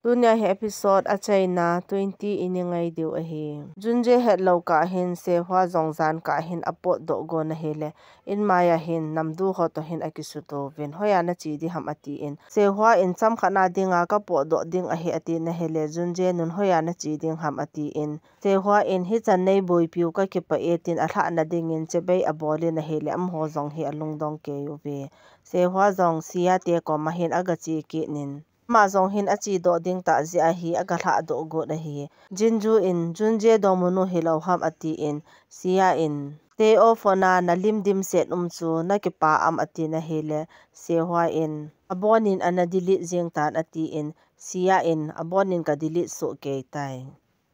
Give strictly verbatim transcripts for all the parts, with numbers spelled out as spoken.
Tunia hi episode achaina twenty ini ngai diu ahi. Junje hetlou kah hin Sehua jong jan kah hin apotdoh gon ahile, in maiya hin Namdu ho toh hin akisuto uvin, hoiya nache ding ham atin. Sehua in chomkhat na dinga kapotdoh ding ahi atin ahile, Junje nun hoiya nache ding ham atin. Sehua in hichan neiboipiu kakipah e tin alhahna dingin chibai abolin ahile, amaho jong hi alungdong kei uve. Sehua jong Sia te koma hin agache kit in, ama jong hin achedoh ding tah jeh a hi agalhahdoh got ahi. Jinju in, Junje dongmunu hilou ham atin, Sia in, Teo phone a nalim dimset um chu nakipa am atin ahile, Sehua in, abonin ana delete jeng tan atin, Sia in, abonin kadelete soh kei tai.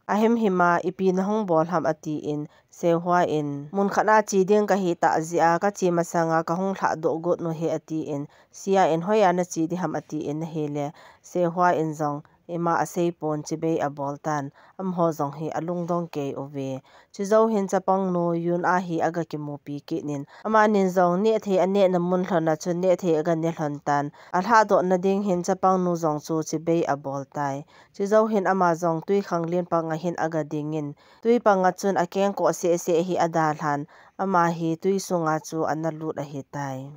Ahimhima, ipi nahung bol ham atin, Sehua in, munkhat a che ding kahi tah jeh a, kache masanga kahung lhahdoh got nu ahi atin, Sia in, hoiya nache ding ham atin ahile, Sehua in jong, ima aseipon chibai abol tan, amaho jong hi alungdong kei uve. Chujou hin chapangnu Yun a hi agakimupi kit in, amanin jong nehthei anehna mun lhon a chun nehthei aganeh lhon tan, alhahdohna ding hin chapangnu jong chu chibai abol tai. Chujou hin ama jong twikhanglen panga hin agadingin, twi panga chun akengkoh sehseh hi adalhan, ama hi twi sunga chu analut ahitai.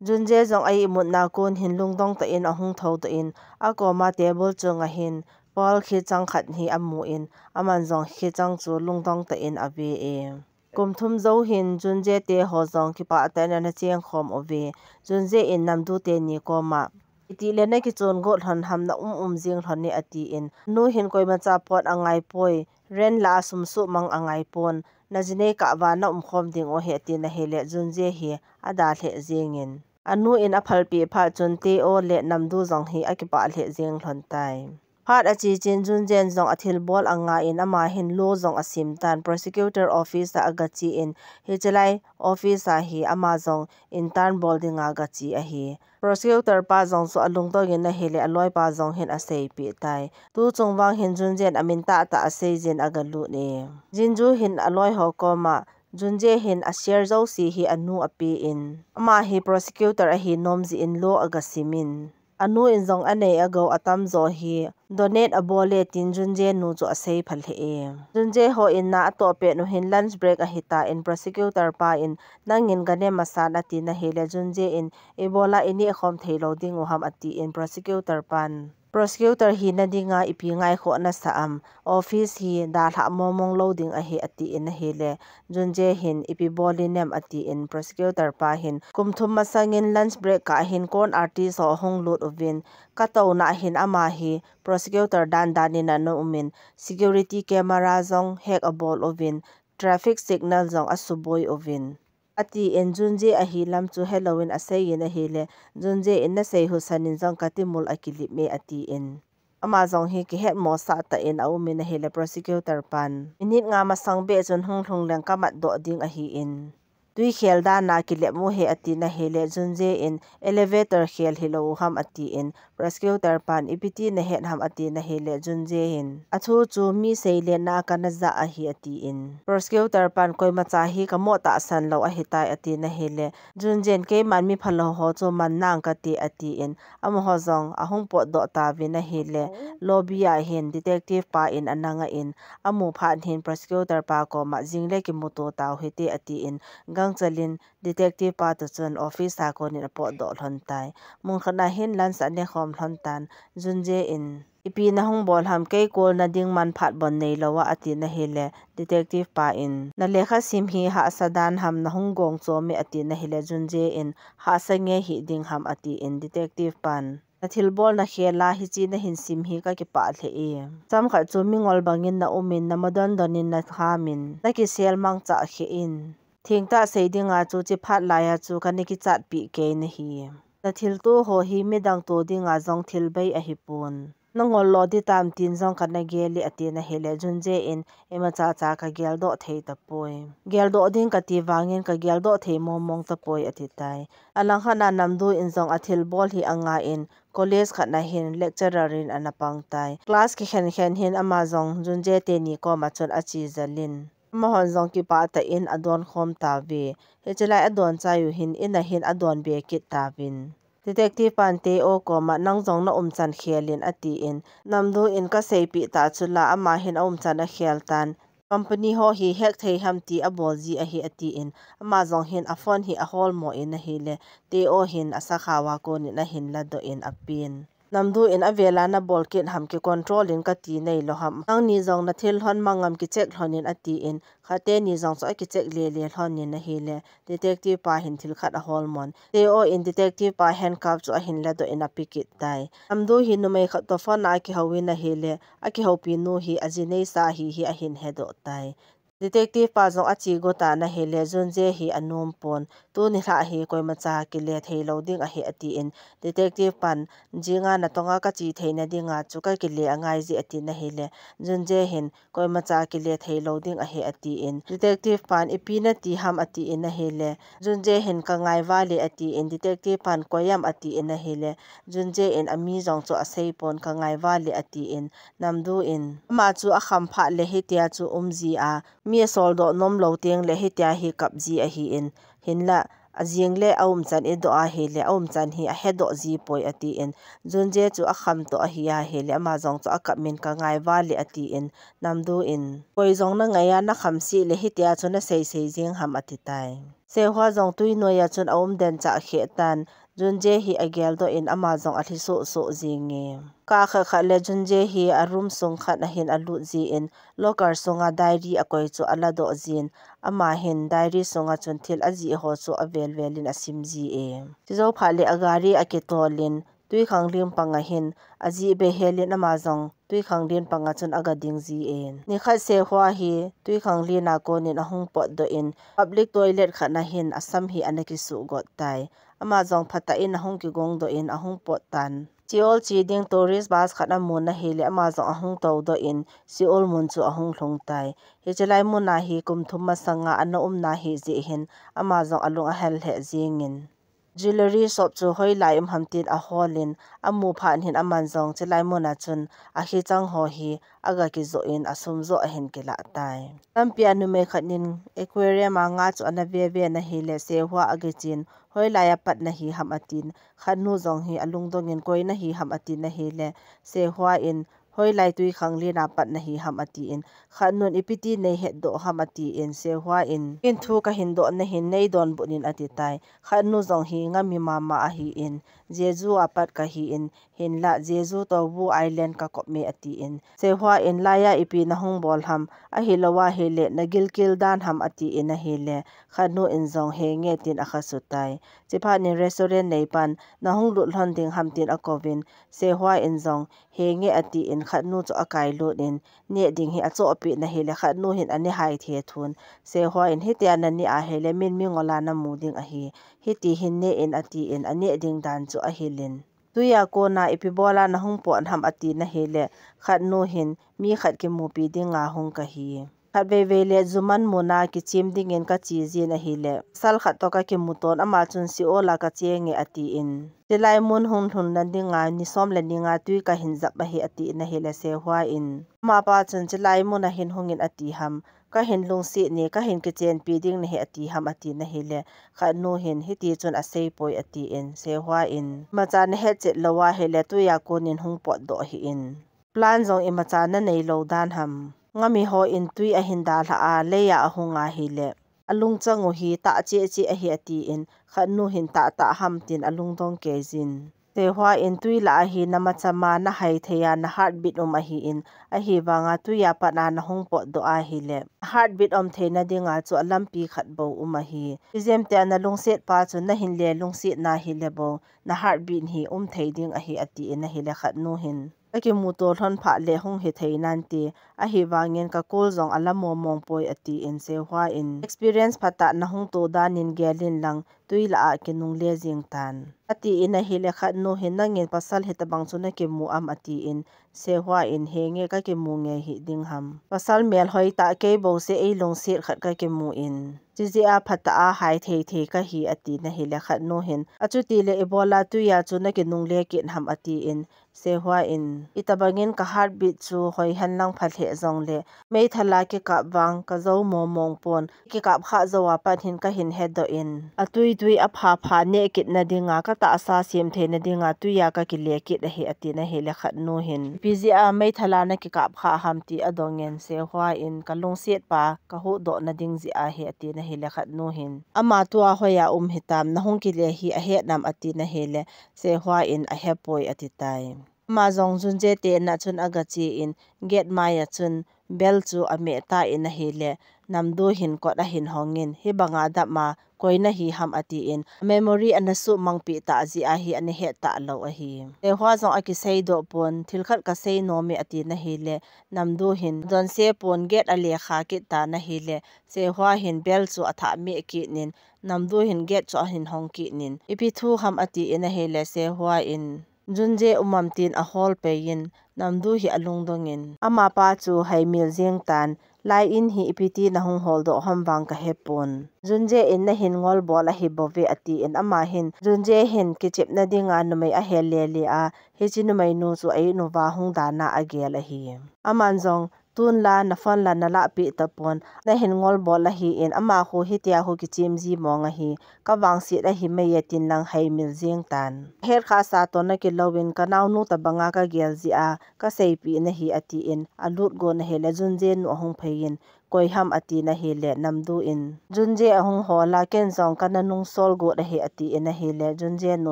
Junje jong a-imutna kon hin lungdong tah in ahung thoudoh in, akoma table chunga hin Pearl khichang khat hi amun, aman jong khichang chu lungdong tah in ave e. Kum thum jou hin Junje te ho jong kipah tah in ana chengkhom uve. Junje in Namdu teni koma, itile nakichon got lhon ham, naum um jeng lhon e atin, nu hin koimacha pot angaipoi, rent lah a sum sumang angaipon, najinei kah uva naumkhom ding u ahi atin ahile, Junje hi adalheh jengin, anu in aphalpeh phat chun Teo le Namdu jong hi akipah lheh jeng lhon tai. Phat ache chun Junje in jong athilbol angan ama hin law jong asim tan, prosecutor office a agachen, hichelai office a hi ama jong intern bol dinga agache ahi. Prosecutor pa jong chu alungdong in ahile, aloipa jong hin aseipeh tai. Tuchung vang hin Junje in amin tahtah aseijin agalut e. Jinju hin aloi ho koma, Junje hin ashare jouse hi anu apen, ama hi prosecutor ahi nom jeh in law agasimin, anu in jong anei agou atamjo hi donate abol e tin Junje nu chu aseipha lheh e. Junje hon na atoh pet u hin lunch break ahitan, prosecutor pa in, nangin gane masan atin ahile, Junje in, ibola inehkhom theilou ding u ham atin, prosecutor pan, prosecutor hina dinga ipi ngaikhoh nasah am, office hi dalhah mongmong lou ding ahi atin ahile, Junje hin, ipi bol inem atin, prosecutor pa hin, kum thum masangin lunch break kah hin con artist ho ahung lut uvin, katouna hin ama hi prosecutor dandan in ana umin, security camera jong hack abol uvin, traffic signal jong asuboi uvin, atin, Junje ahi lam chu helouvin aseiyin ahile, Junje in, nasei husan in jong katimul akilip e atin, ama jong hi kihetmosah tah in aumin ahile, prosecutor pan, minute nga masang beh chun hung lhung leng kamatdoh ding ahin, twi khel dan a kilep u ahi atin ahile, Junje in, elevator khel hilou u ham atin, prosecutor pan, ipi ti nahet ham atin ahile, Junje in, athu chu mi seilen a kana jah ahi atin, prosecutor pan, koimacha hi kamoh tahsan lou ahitai atin ahile, Junje in, keiman mi phalou ho chu man nang kati atin, amaho jong ahung potdoh tauvin ahile, lobby a hin detective pa in ana ngah in, amu phat hin prosecutor pa koma jing le kimuto tau hite atin, gangchel in detective pa toh chun office a konin apotdoh lhon tai. Munkhat na hin lunch anekhom lhon tan, Junje in, ipi nahung bol ham, kei call na ding manphat bon neilou a atin ahile, detective pa in, nalekha sim hi hahsa dan ham, nahung gong chom e atin ahile, Junje in, hahsa nge hiding ham atin, detective pan, nathilbol nakhel a hiche nahin sim hi kakipah lheh e. Chomkhat chu mingol bangin naumin, namadon don in nakhamin, nakisel mangcha kheh in, thengtah sei dinga chu hiche phat laiya chu kana kichatpeh kei nahi. Nathilto ho hi midang to dinga jong thil bei ahipon. Nangol lo ding tam tin jong kana gel e atin ahile, Junje in, imacha cha kageldoh thei tapoi. Geldoh ding kati vangin kageldoh thei mongmong tapoi ati tai. Alangkhat a Namdu in jong athilbol hi angan, college khat na hin lecturer in ana pang tai. Class kikhen khen hin ama jong Junje teni koma chun ache jel in, amahon jong kipah tah in adon khom tauve. Hichelai adon chai u hin, in a hin adon be kit tauvin, Detective pan Teo koma, "Nang jong na umchan khel in," atin. Namdu in, "Ka seipeh ta chu la, ama hin aumchan akhel tan. Company ho hi hack thei ham ti abol ji ahi," atin. Ama jong hin aphone hi ahol mo in ahile, Teo hin asakhaova konin ahin ladoh in apen. Namdu in, "Avela nabol kit ham, kicontrol in kati nailou ham. Nangni jong nathil lhon mang ngam, kicheck lhon in," atin. Khat teni jong chu akicheck lele lhon in ahile, detective pa hin thil khat ahol mon. Teo in detective pa handcuff chu ahin ladoh in ape kit tai. Namdu hi numei khat toh phone a akihou in ahile, akihoupi nu hi aji neisa ahi hi ahin hedoh tai. Detective pa jong ache got tan ahile, Junje hi anom pon. Tuni lha hi koimacha kile thei lou ding ahi, atin. Detective pan, "Jinga natonga kache theina dinga chu kakile angai je," atin ahile, Junje hin, "Koimacha kile thei lou ding ahi," atin. Detective pan, "Ipi nati ham?" atin ahile, Junje hin, "Ka ngai vale," atin. Detective pan, "Koi ham?" atin ahile, Junje in, "Ami jong chu asei pon, ka ngai vale," atin. Namdu in, "Ama chu akham phat le hitia chu um ji a, mi asoldoh nom lou teng le hitia hi kap ji ahin, hinla ajing le aumchan idoh ahile, aumchan hi ahedoh ji poi," atin. Junje chu akham toh ahi ahile, ama jong chu akap in, "Ka ngai vale," atin. Namdu in, "Koi jong nangai a nakham sih le hitia chu nasei sei jing ham?" ati tai. Sehua jong tui noiya chun aum den chah kheh tan, Junje hi ageldoh in ama jong alhi soh soh jinge. Kah khat khat le Junje hi a room sung khat ahin alut jin, locker sunga diary akoi chu aladoh jin, ama hin diary sunga chun thil ajih ho chu avel vel in asim ji e. Chujou phat le agari akitol in, Tuikhanglen panga hin ajih be hel in ama jong Tuikhanglen panga chun aga ding jin. Nikhat Sehua hi Tuikhanglen a konin ahung potdoh in, public toilet khat na hin asam hi ana kisuh got tai. Ama jong phatah in ahung kigongdoh in ahung pot tan. Seoul che ding tourist bus khat amun ahile, ama jong ahung toudoh in Seoul mun chu ahung lhung tai. Hiche lai mun a hi kum thum masanga ana umna hi jeh hin ama jong alung ahel lheh jingin, jewellery shop chu hoilai um ham tin ahol in, amu phat hin aman jong chulai mun a chun akhichang ho hi aga kijoh in asum joh ahin kilah tai. Lampi a numei khat nin aquarium a nga chu ana ve ve na hile, Sehua aga chen, "Hoilai a pat nahi ham?" atin. Khatnu jong hi alungdong in, "Koi nahi ham?" atin ahile, Sehua in, "Hoilai Tuikhanglen a pat nahi ham?" atin. Khatnun, "Ipi ti nei hetdoh ham?" atin. Sehua in, "Ken thu kahin doh na hin nei donbut in," ati tai. Khatnu jong hi ngami mama ahin, "Jeju a pat kahin, hinlah Jeju toh Wu Island kakop me," atin. Sehua in, "Laiya ipi nahung bol ham, ahilou ahile nagilkel dan ham?" atin ahile, khatnu in jong, "Henge," tin akha sutai. Chuphat nin restaurant neipan, "Nahung lut lhon ding ham?" tin akouvin, Sehua in jong, "Henge," atin khatnu chu akailut in, neh ding hi achohpeh na hile, khatnu hin aneh hai thethun. Sehua in, "Hitia naneh ahile, min mingol a namu ding ahi. Hiti hin neh in," atin aneh ding dan chu ahilin. "Tuiya kona ipi bola nahung pot ham?" ati na hile, khatnu hin, "Mi khat kimupi dinga hung kahi. Khatvei vei le Juman mun a kichem dingin kache jin ahile, pasal khat toh kakimu ton, ama chun Seoul a kache nge," atin. "Chulai mun hung lhunna dinga ni som le ni nga tui kahin jap ahi," atin ahile, Sehua in, "Amapa chun chulai mun a hin hungin ati ham? Kahin lungset ne, kahin kichenpi ding nahi ati ham?" ati na hile, khatnu hin, "Hiti chun asei poi," atin. Sehua in, "Imacha nahet chet lou ahile, tuiya konin hung potdoh hih in. Plan jong imacha nanei lou dan ham? Ngami hon tui ahin dalha a, leiya ahung ahile, alungchang u hi tah cheh cheh ahi," atin, khatnu hin, "Tah tah ham?" tin alungdong kei jin. Sehua in, "Tui lah a hi namachama nahai thei a, na heartbeat um ahin, ahivanga tuiya pat a nahung potdoh ahile, heartbeat um theina dinga chu alampi khat bou um ahi. Ijemtia nalungset pa chu nahin le lungset na hile bou, na heartbeat hi um thei ding ahi," atin ahile, khatnu hin, "Kakimuto lhon phat le hung hithei nante, ahivangin kakol jong ala momong poi," atin. Sehua in, "Experience phatah nahung to danin gelin lang, tui lah a kinungle jing tan," atin ahile, khatnu hin, "Nangin pasal hitabang chu nakimu am?" atin. Sehua in, "Henge, kakimu nge hih ding ham? Pasal melhoi tah kei bouseh eilungset khat kakimu in, chujeh a phatah a hai thei thei kahi," ati na hile, khatnu hin, "Achutile ibola tuiya chu nakinungle kit ham?" atin. Sehua in, "Itabangin ka heartbeat chu hoi henlang phalheh jongle, meithal a kikap vang kajou momong pon, kikap khah jou a pat hin kahin hedoh in, atui Tui apha pha neh kit nadinga, katahsa sem thei nadinga, tuia kakile kit ahi, ati na hile khatnu hin. Ipi jeh a meithal a nakikap kha ham ti adongin, Sehua in kalungset pa kahuhdoh nading jeh ahi, ati na hile khatnu hin. Ama tua hoiya um hitam, nahung kile hi ahet nam, ati na hile, Sehua in ahepoi, ati tai. Ama jong Junje te in'a chun agache in, gate maiya chun bell chu ameh tan ahile, Namdu hin kot ahin hongin, hibanga dap ma, koi nahi ham, atin, memory ana suhmang peh tah jeh ahi, ana het talou ahi. Sehua jong akiseidoh pon, thil khat kasei nom e, ati na hile, Namdu hin, donse pon, gate ale kha kit tan ahile, Sehua hin bell chu athah meh kit in, Namdu hin gate chu ahin hong kit in, ipi thu ham, atin ahile, Sehua in, Junje um am tin ahol pei in, Namdu hi alungdong in, amapa chu haimil jeng tan, lai in hi ipi ti nahung holdoh ham vang kahepon. Junje in nahin ngol bol ahi bouve, atin, ama hin, Junje hin kichep nadinga numei ahel lele a, hiche numeinu chu a-in uva hung dan a agel ahi. Aman jong, tun la, na phone la nalah peh tapon, nahin ngol bol ahin, ama khu hitia khu kichem ji mong ahi, kavangset ahi mai e, tin lang haimil jeng tan. Het khasa toh nakilou in, kanaonu tobanga kagel jeh a, kaseipeh nahi, atin, alut got na hile, Junje nu ahung phei in, koi ham, ati na hile, Namdu in, Junje ahung hol a, ken jong kana nungsol got ahi, atin ahile, Junje nu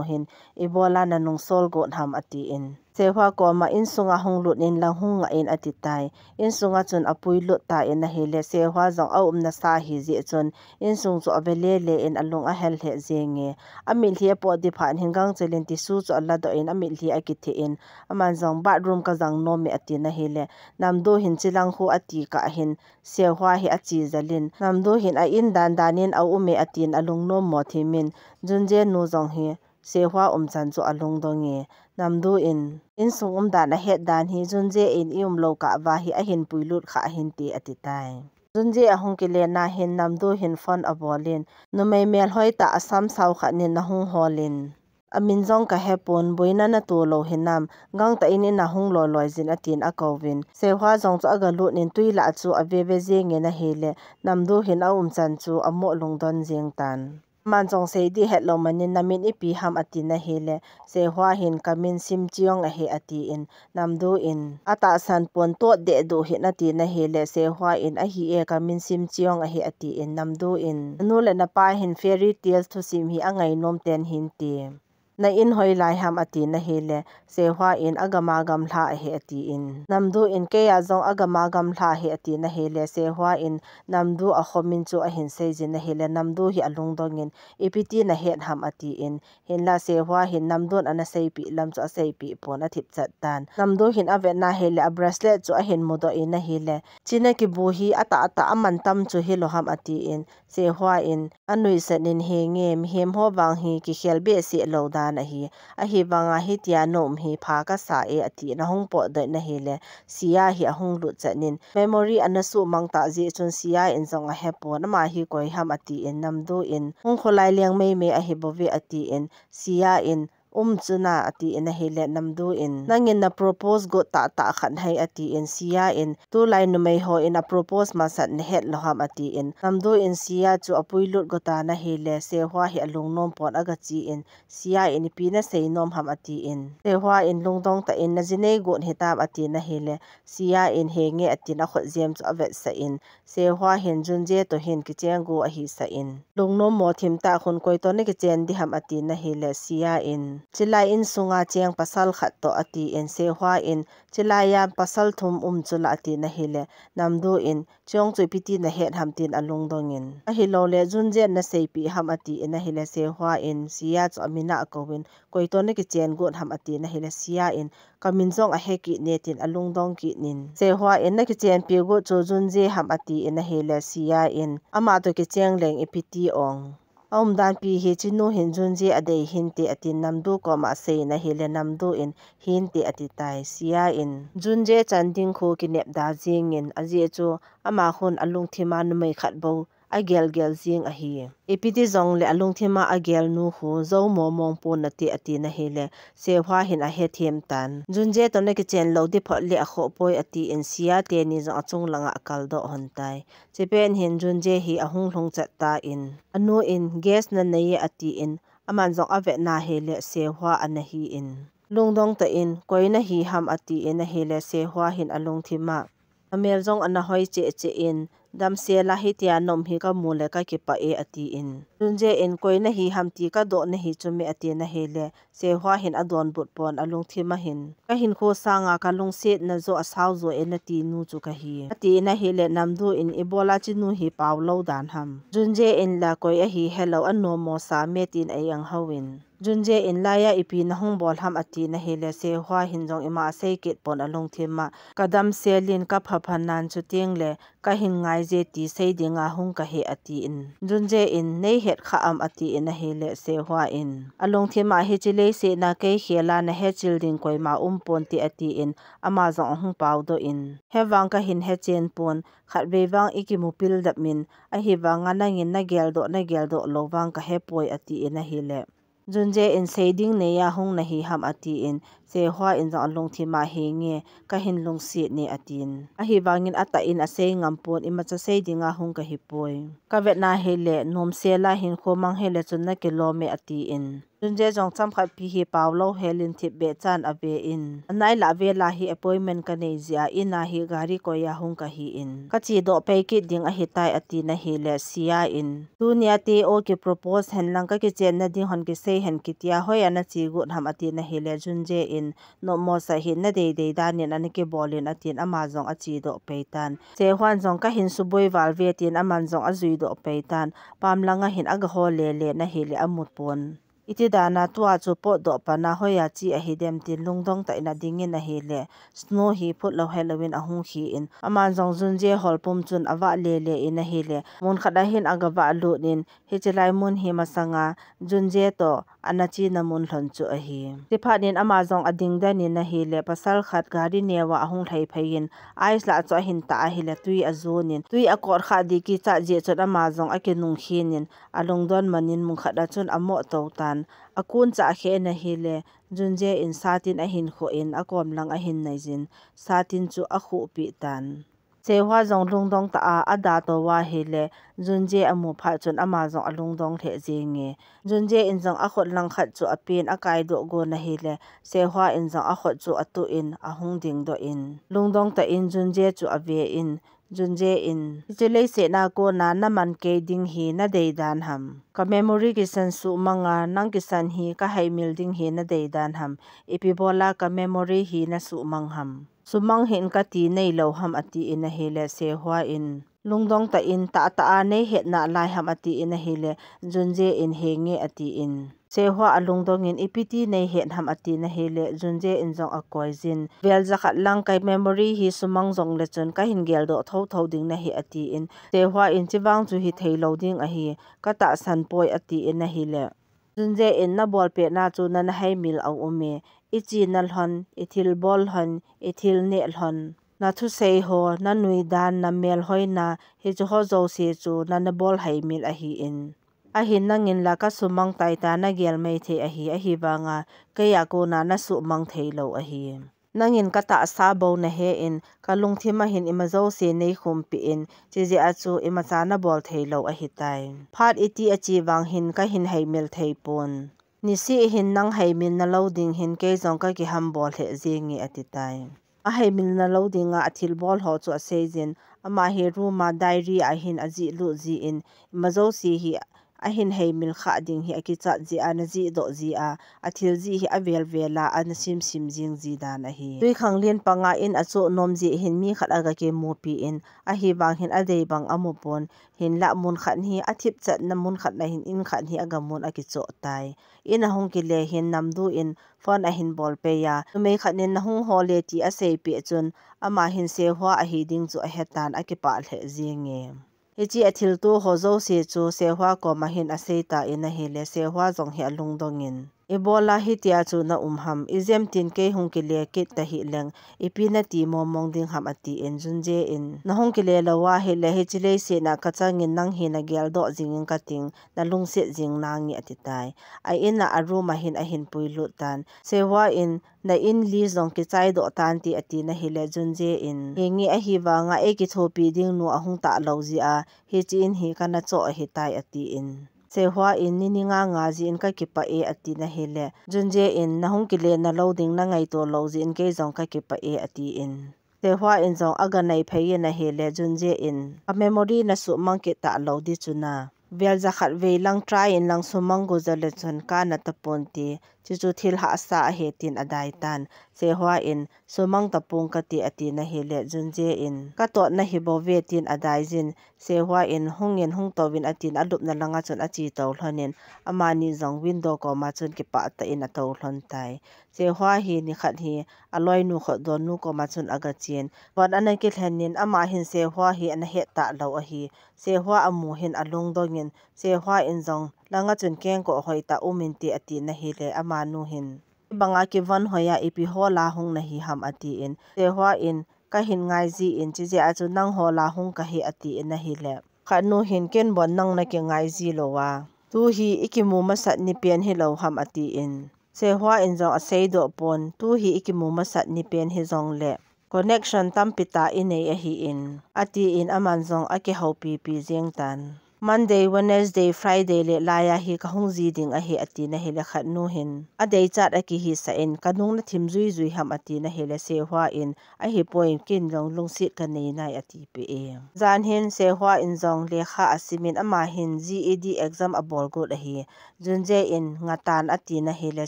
hin, ibola nanungsol got ham, atin. Sehua koma insunga hung lut in lang hung ngah in ati tai. Insunga chun apui lut tan ahile, Sehua jong aumna sa ahi jeh chun, insung chu ave lele in alung ahel lheh jenge. Amitlhi apot ding phat hin gangchel in tissue chu aladoh in amitlhi akitheh in, aman jong bathroom kajang nom e ati na hile, Namdu hin chilang khu ati kah hin, Sehua hi ache jel in, Namdu hin a-in dan dan in aum e atin alungnom mo thim in, Junje nu jong hi, Sehua umchan chu alungdong e, Namdu in, insung umdan ahet dan hi, Junje in i-umlou kah uva hi ahin puilut kha ahinte ati tai. Junje ahung kile na hin Namdu hin phone abol in, numei melhoi tah asam sao khat in nahung hol in, amin jong kahepon, boina natoh lou hinam, gangtah in in a hung loi loi jin atin akouvin, Sehua jong chu agalut in tui lah chu ave ve jeng in ahile, Namdu hin aumchan chu amo lungdon jeng tan. Aman jong sei ding hetlou man in, namin ipi ham ati na hile, Sehua hin kamin Simcheong ahi atin, Namdu in, atahsan pon tot deh duh hih in ati na hile, Sehua in, ahi e, kamin Simcheong ahi atin, Namdu in, nanu le napa hin fairy tales thusim hi angainom ten hinte. Na in hoilai ham ati na hile, Sehua in, agam a gamla ahi atin, Namdu in, keiya jong agam a gamla ahi ati na hile, Sehua in, Namdu akhom in chu ahin sei jin ahile, Namdu hi alungdong in, ipi ti nahet ham atin, hinla Sehua hin Namdu in ana seipeh lam chu aseipeh pon athip chat tan. Namdu hin avet na hile, a bracelet chu ahin mudoh in ahile, china kibu hi atah atah aman tam chu hilou ham atin, Sehua in, anuisan in, henge, mihem ho vang hi kikhel behseh lou dan ahi, ahivanga hitia na um hi pha kasa e atin ahung potdoh na hile, Sia hi ahung lut chan in, memory ana suhmang tah jeh chun Sia in jong ahepon, ama hi koi ham atin, Namdu in, hung kholai leng mei mei ahi bouve atin, Sia in, um chuna atin ahile, Namdu in, nangin na propose got tah tah khat hai atin, Sia in, tulai numei hon a propose masat nahet lou ham atin, Namdu in, Sia chu apui lut got tan ahile, Sehua hi alungnom pon agache in, Sia in, ipi nasei nom ham atin, Sehua in, lungdong tah in, na jinei got hitam ati na hile, Sia in, henge atin akhut jem chu avetsah in, Sehua hin Junje toh hin kicheng got ahi sah in, lungnom mo thim tah khun koi toh nakichen ding ham ati na hile, Sia in, chilai insunga cheng pasal khat toh atin, Sehua in, chilai a pasal thum um chula ati na hile, Namdu in, chong chu ipi ti nahet ham tin alungdong in, ahilou le, Junje in naseipeh ham atin ahile, Sehua in, Sia chu amin a akouvin, koi toh nakichen got ham ati na hile, Sia in, kamin jong ahe kit ne tin alungdong kit in, Sehua in, nakichenpi got chu Junje ham atin ahile, Sia in, ama toh kicheng leng ipi ti ong. Aumdan pi hi chinu hin Junje adei hinte atin, Namdu koma asei na hile, Namdu in, hinte ati tai, Sia in, Junje chan ding khu kinep da jeng in, ajeh chu ama khun alungthim a numei khat bou agel gel jing ahi. Ipi ti jongle alungthim a agel nu khu jou momong pon nate ati na hile, Sehua hin ahethem tan. Junje toh nakichen lou di phot le akhoh poi atin Sia teni jong achung langa akal doh hon tai. Chipet hin Junje hi ahung lhung chat tan, anu in gas nanei e atin, aman jong avet na hile Sehua ana hin. Lungdong tah in, koi nahi ham atin ahile Sehua hin alungthim a, amel jong ana hoi cheh cheh in, damsel a hitia nom hi kamu le kakipah e atin. Junje in, koi nahi ham ti kadoh nahi chu me ati na hile, Sehua hin adonbut pon alungthim a hin. Kahinkho sanga kalungsetna joh asao jo e nati nu chu kahi. Atin ahile Namdu in ibola chinu hi pao lou dan ham. Junje in la koi ahi helou anom mo sa me tin a-ang hou in. Junje in laiya ipi nahung bol ham ati na hile Sehua hin jong ima asei kit pon alungthim a. Kadamsel in kapha pha nan chuteng le kahin ngai je ti sei dinga hung kahi atin. Junje in, nei het kha am atin ahile Sehua in. Alungthim a hiche leiset a kei khel a nahe chil ding koima um ponte atin, ama jong ahung pao doh in. Hevang kahin hechen pon, khatvei vang ikimu pil dap in, ahivanga nangin nagel doh, nagel doh lou vang kahe poi atin ahile. Junje in sei ding neiya hung nahi ham atin, Sehua in jong alungthim a henge, kahin lungset ne atin. Ahivangin atah in asei ngam pon imacha sei dinga hung kahi poi. Kavet na hile, nomsel a hinkho mang hile chun nakilom e atin. Junje jong chomkhat pi hi pao lou hel in thipbeh chan ave in. Anai lah vel a hi appointment kanei jeh a in a hi gari koi a hung kahi in. Kache doh pei kit ding ahitai ati na hile Sia in. Tunia te o ki propose hen lang kakichen na ding hon kisei hen kitia hoiya nache got ham ati na hile Junje in. Nopmo sa hi nadei dei dan in ana kibol in atin ama jong ache doh pei tan. Sehua in jong kahin suboi val ve tin aman jong ajui doh pei tan. Pam langa hin aga hol le le na hile amu pon. Iti dan a tua chu potdoh pan a hoiya che ahi dem tin lungdong tah in ading in ahile, Snow hi phut lou helou in ahung khi in, aman jong Junje hol pum chun avah le le in ahile, mun khat a hin aga vah lut in, hiche lai mun hi masanga Junje toh ana chena mun lhon chu ahi. Chiphat in ama jong ading den in ahile, pasal khat gari neo a ahung lhai phei in, ice lah chu ahin tah ahile, tui ajon in, tui akot kha ding kichat jeh chun ama jong akinung khin in, alungdon man in mun khat a chun amoh tou tan. Akun chah khe na hile, Junje in satin ahin khoh in, akom lang ahin nai jin, satin chu akhuh peh tan. Sehua jong lungdong tah a, ada tou ahile, Junje amu phat chun ama jong alungdong lheh jenge. Junje in jong akhut lang khat chu apen akai doh gon ahile, Sehua in jong akhut chu atuh in, ahung ding doh in. Lungdong tah in Junje chu ave in, Junje in, hiche leiset a kona naman kei ding hi nadei dan ham. Ka memory kisan suhmang a, nang kisan hi kahaimil ding hi nadei dan ham. Ipi bola ka memory hi nasuhmang ham. Sumang hih in kati neilou ham atin ahile, Sehua in, lungdong tah in, tahtah a neihet nalai ham atin ahile, Junje in, henge atin. Sehua alungdong in, ipi ti neihet ham atin ahile, Junje in jong akoi jin. Vel jakhat lang ka memory hi sumang jongle chun kahin geldoh thotho ding nahi atin. Sehua in, chivang chu hitheilou ding ahi, katahsan poi atin ahile. Junje in, nabolpeh na chu nana haimil a um e, iche na lhon, ithilbol lhon, ithil neh lhon, nathusei ho, nanui dan, namel hoina, hiche ho jouse chu nana bol haimil ahin. Ahin nangin la kasumang taita nagel maithei ahi, ahivanga keiya kona nasuhmang theilou ahi. Nangin katahsa bou nahen, kalungthim a hin ima jouse neikhum peh in, chijeh a chu imacha nabol theilou ahitai. Phat iti ache vang hin kahin haimil thei pon. Nisih hin nang haimil nalou ding hin kei jong kakihambol lheh jenge atitai. Ahaimil nalou dinga athilbol ho chu asei jin, ama hi room a diary a hin ajih lut jin, ima jouse hi ahin haimil kha ding hi akichat jeh a najih doh jeh a, athil jih hi avel vel a ana sim sim jing ji dan ahi. Twikhanglen panga in achoh nom jeh hin mi khat aga kimupi in, ahivang hin adei bang amu pon, hinlah mun khat hi athip chatna mun khat na hin in khat hi aga mun akichoh tai. In ahung kile hin Namdu in phone ahin bol pei a, numei khat in nahung hol e ti asei peh chun, ama hin Sehua ahi ding chu ahetan akipah lheh jenge. Hiche athilto ho jouse chu Sehua koma hin asei tan ahile, Sehua jong hi alungdong in, Ibola hitia chu na um ham, ijemtin kei hung kile kit tahih leng, ipi nati mong mong ding ham, atin Junje in, na hung kile lou ahile, hiche leiset a kachangin nang hi na geldoh jingin kating, na lungset jing nange, ati tai. A in a, a room a hin ahin puilut tan. Sehua in, na in li jong kichai doh tante, ati na hile, Junje in, henge ahivanga eikithopi ding nu ahung talou jeh a, hiche in hi kana choh ahitai, atin. Sehua in, ni ni nga nga jeh in kakipah e, ati na hile, Junje in, na hung kile na lou ding na ngaito lou jeh in kei jong kakipah e, atin. Sehua in jong aga naiphei in ahile, Junje in, ka memory na suhmang kit talou di chu na. Vel jakhat vei lang try in lang sumang go jale chun kana taponte, chuchu thil hahsa ahi, tin adai tan. Sehua in, sumang tapong kate, ati na hile, Junje in, katot na hi bou ve, tin adai jin. Sehua in, hungin hung touvin, atin alupna langa chun ache tou lhonin, amani jong window koma chun kipah tah in atou lhon tai. Sehua hi nikhat hi aloinu khotdon nu koma chun aga chen. Von ana kilhen in, ama hin Sehua hi ana het talou ahi. Sehua amu hin alungdong in, Sehua in jong, langa chun kengkoh hoitah um inte, ati na hile, amanu hin, ibanga kivon hoi a ipi hola hung na hi ham, atin. Sehua in, kahin ngai jin, chijeh a chu nang hola hung kahi, atin ahile, khatnu hin, ken bon nang na kingai ji lou a, tu hi ikimu masat ni pen hilou ham, atin. Sehua in jong asei doh pon, tu hi ikimu masat ni pen hijongle, connection tampi tah inei ahin, atin aman jong akihoupi pi jeng tan. Monday, Wednesday, Friday le laiya hi kahung ji ding ahi, ati na hile, khatnu hin adeichat akihisah in, kanung na thim jui jui ham, ati na hile, Sehua in, ahipoi, ken jong lungset kanei nai, ati peh e. Jan hin Sehua in jong lekha asimin, ama hin G E D exam abol got ahi. Junje in, ngatan, ati na hile,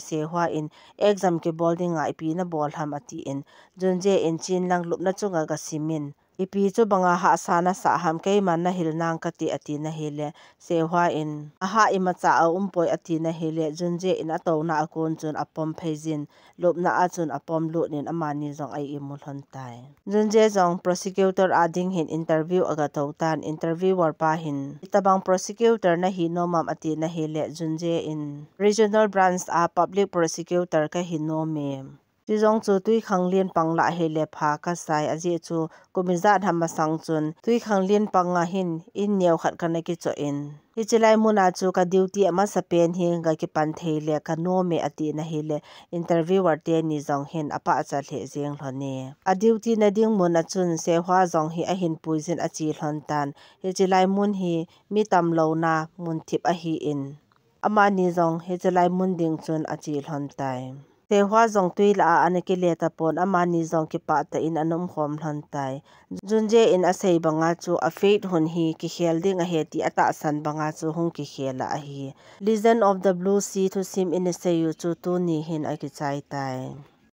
Sehua in, exam kibol dinga ipi na bol ham, atin. Junje in, chen lang lupna chunga aga simin, ipi chu banga hahsa nasah ham, keiman na hil nang kate, ati na hile, Sehua in, ahah imacha aumpoi, ati na hile, Junje in atouna a kon chun apom phei jin, lupna a chun apom lut in amani jong a imu lhon tai. Junje jong prosecutor a ding hin interview aga tou tan, interviewer pa hin, itobang prosecutor na hi nom am, ati na hile, Junje in, regional branch a public prosecutor kahi nom e. Chujong chu Twikhanglen pang lah hile pha kasai, ajeh chu kum ijat ham masang chun Twikhanglen pang a hin in neo khat kana kichoh in, hiche lai mun a chu ka duty amasapen hi ga kipan thei le kanom e, ati na hile, interviewer teni jong hin apahcha lheh jeng lhon e. A duty na ding mun a chun Sehua jong hi ahin pui jin ache lhon tan. Hiche lai mun hi mi tamlouna mun thip ahin, amani jong hiche lai mun ding chun ache lhon tai. Sehua jong twi lah a ana kile tapon, amani jong kipah tah in ana umkhom lhon tai. Junje in asei banga chu a fate hun hi kikhel ding ahi ti atahsan banga chu hung kikhel a ahi. Legend of the Blue Sea thusim in asei u chu tuni hin akichai tai.